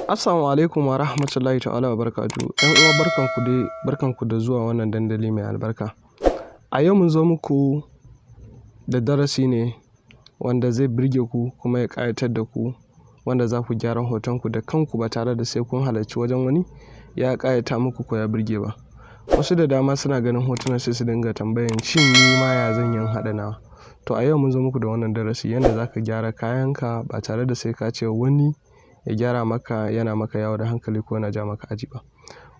Assalamu alaikum wa rahmatullahi ta'ala wa barakatuhu. ‘Yan uwa, barkanku dai, barkanku da zuwa wannan dandali mai albarka. A yau mun zo muku da darasi ne wanda zai burge ku kuma ya ƙayatar da ku, wanda za ku gyara hotonku da kanku ba tare da sai kun halarci wajen wani ya ƙayata muku ko ya burge ba. Wasu da dama suna ganin hotunan, sai su dinga tambayan, shin ni ma ya zan yi in haɗa nawa? To, a yau mun zo muku da wannan darasi, yanda za ka gyara kayanka ba tare da sai ka ce wani ya gyara maka, yana maka yawo da hankali ko yana ja maka aji ba.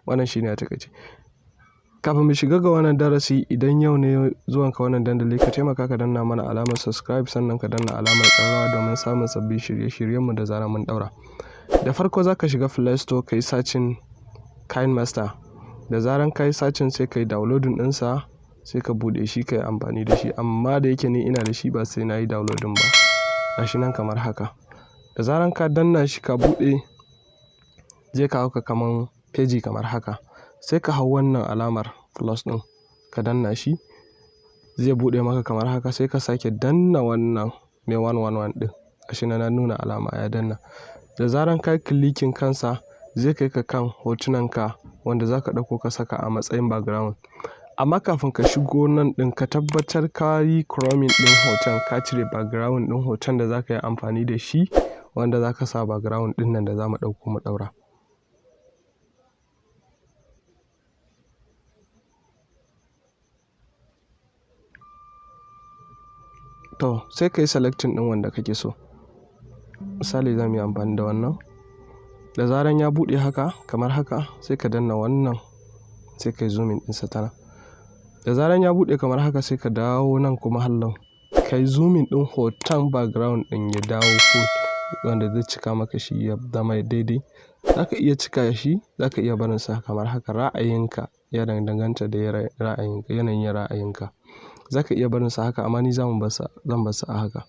Wannan shi ne a taƙaice. Kafin mu shiga ga wannan darasi, idan yau ne zuwanka wannan dandali, ka taimaka ka danna mana alamar subscribe, sannan ka danna alamar ƙararrawa domin samun sabbin shirye-shiryenmu da zarar mun ɗaura. Da farko za ka shiga Play Store, ka yi searching KineMaster. Da zaran ka yi searching, sai ka yi downloading ɗinsa, sai ka buɗe shi ka yi amfani da shi. Amma da yake ni ina da shi, ba sai na yi downloading ba. Ga shi nan kamar haka. Da zaran ka danna shi ka buɗe, zai kawo ka kaman feji kamar haka. Sai ka hau wannan alamar plus ɗin, ka danna shi, zai buɗe maka kamar haka. Sai ka sake danna wannan mai 111 ɗin. Ga shi nan na nuna alama ya danna. Da zaran ka yi clicking kansa, zai kai ka kan hotunanka wanda za ka ɗauko ka saka a matsayin background. Amma kafin ka shigo nan ɗin, ka tabbatar ka yi cropping ɗin hoton, ka cire background ɗin hoton da za ka yi amfani da shi, wanda za ka sa background ɗin nan da za mu ɗauko mu ɗaura. To, sai ka yi selecting ɗin wanda kake so. Misali, za mu yi amfani da wannan. Da zaran ya buɗe haka kamar haka, sai ka danna wannan, sai ka yi zooming ɗinsa ta nan. Da zaran ya buɗe kamar haka, sai ka dawo nan kuma hallau, ka yi zooming ɗin hoton background ɗin ya dawo full, wanda zai cika maka shi ya zama daidai. Za ka iya cika shi, za ka iya barinsa kamar haka. Ra'ayinka, ya danganta da ra'ayinka, yanayin ra'ayinka. Za ka iya barinsa haka, amma ni zamu barsa, zan barsa a haka.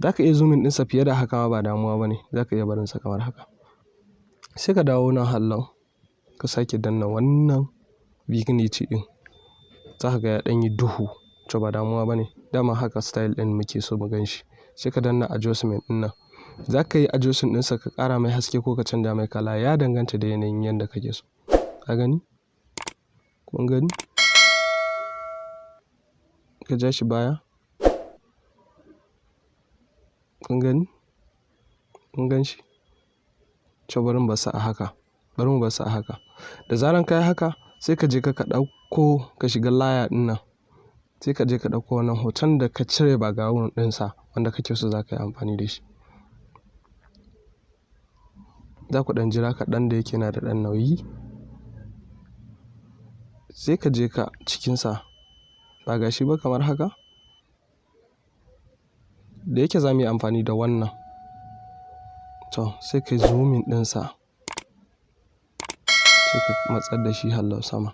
Za ka iya zooming ɗinsa fiye da haka ma, ba damuwa ba ne. Za ka iya barinsa kamar haka. Sai ka dawo nan hallau, ka sake danna wannan vignette ɗin. Za ka ga ya ɗan yi duhu, to ba damuwa ba ne. Dama haka style ɗin muke so mu gan shi. Sai ka danna adjustment ɗin nan. Za ka yi adjusting ɗinsa, ka ƙara mai haske ko ka canja mai kala. Ya danganta da yanayin yanda kake so. Ka gani? Kun gani? Ka ja shi baya. Kun gani? Kun gan shi? To, bari mu barsa a haka. Bari mu barsa a haka. Da zaran ka yi haka, sai ka je ka ɗauko, ka shiga layer ɗin nan. Sai ka je ka ɗauko wannan hoton da ka cire background ɗinsa, wanda kake so za ka yi amfani da shi. Za ku ɗan jira kaɗan, da yake yana da ɗan nauyi. Sai ka je ka cikinsa. Ba ga shi ba kamar haka? Da yake za mu yi amfani da wannan. To, sai ka yi zooming ɗinsa. Sai ka matsar da shi hallau sama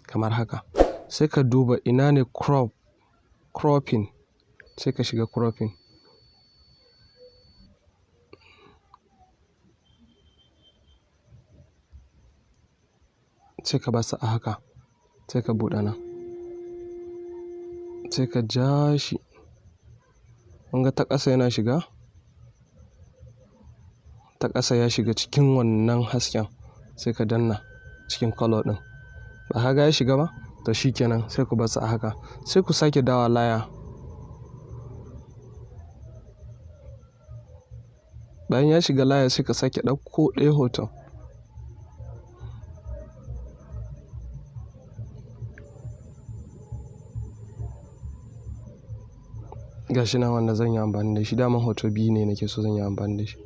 kamar haka. Sai ka duba ina ne crop, cropping. Sai ka shiga cropping. Sai ka barsa a haka. Sai ka buɗe nan. Sai ka ja shi. Kun ga ta ƙasa yana shiga? Ta ƙasa ya shiga cikin wannan hasken. Sai ka danna cikin colour ɗin. Ba ka ga ya shiga ba? To, shi kenan, sai ku barsa a haka. Sai ku sake dawowa layer. Bayan ya shiga layer, sai ka sake ɗauko ɗaya hoton. Ga shi nan wanda zan yi amfani da shi. Daman hoto biyu ne nake so zan yi amfani da shi.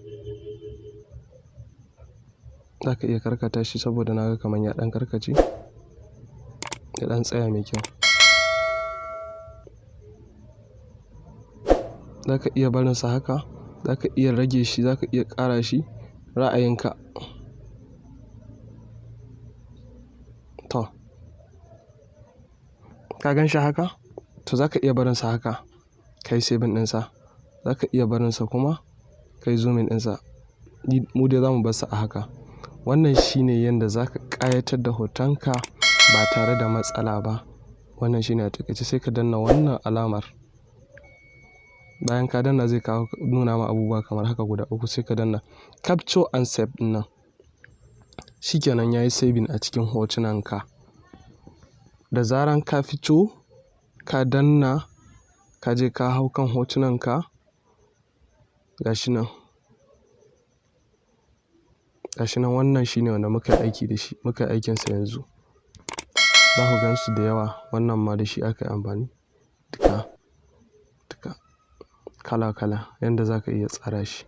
Za ka iya karkata shi, saboda na ga kamar ya ɗan karkace. Ya ɗan tsaya mai kyau. Za ka iya barinsa haka, za ka iya rage shi, za ka iya ƙara shi, ra'ayinka. To, ka gan shi haka? To, za ka iya barinsa haka, ka yi saving ɗinsa. Za ka iya barinsa kuma ka yi zooming ɗinsa. Mu dai za mu barsa a haka. Wannan shine yanda za ka ƙayatar da hotonka ba tare da matsala ba. Wannan shine a taƙaice. Sai ka danna wannan alamar. Bayan ka danna, zai kawo nuna ma abubuwa kamar haka guda uku, sai ka danna capture and save ɗin nan. Shikenan, yayi saving a cikin hotunan ka. Da zaran ka fito, ka danna, ka je ka hau kan hotunan ka, gashi nan. Gashi nan, wannan shine wanda muka yi aiki da shi, muka yi aikinsa yanzu. Za ku gan su da yawa. Wannan ma da shi aka yi amfani. Duka, duka kala kala yanda za ka iya tsara shi.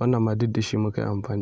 Wannan ma duk da shi muka yi amfani.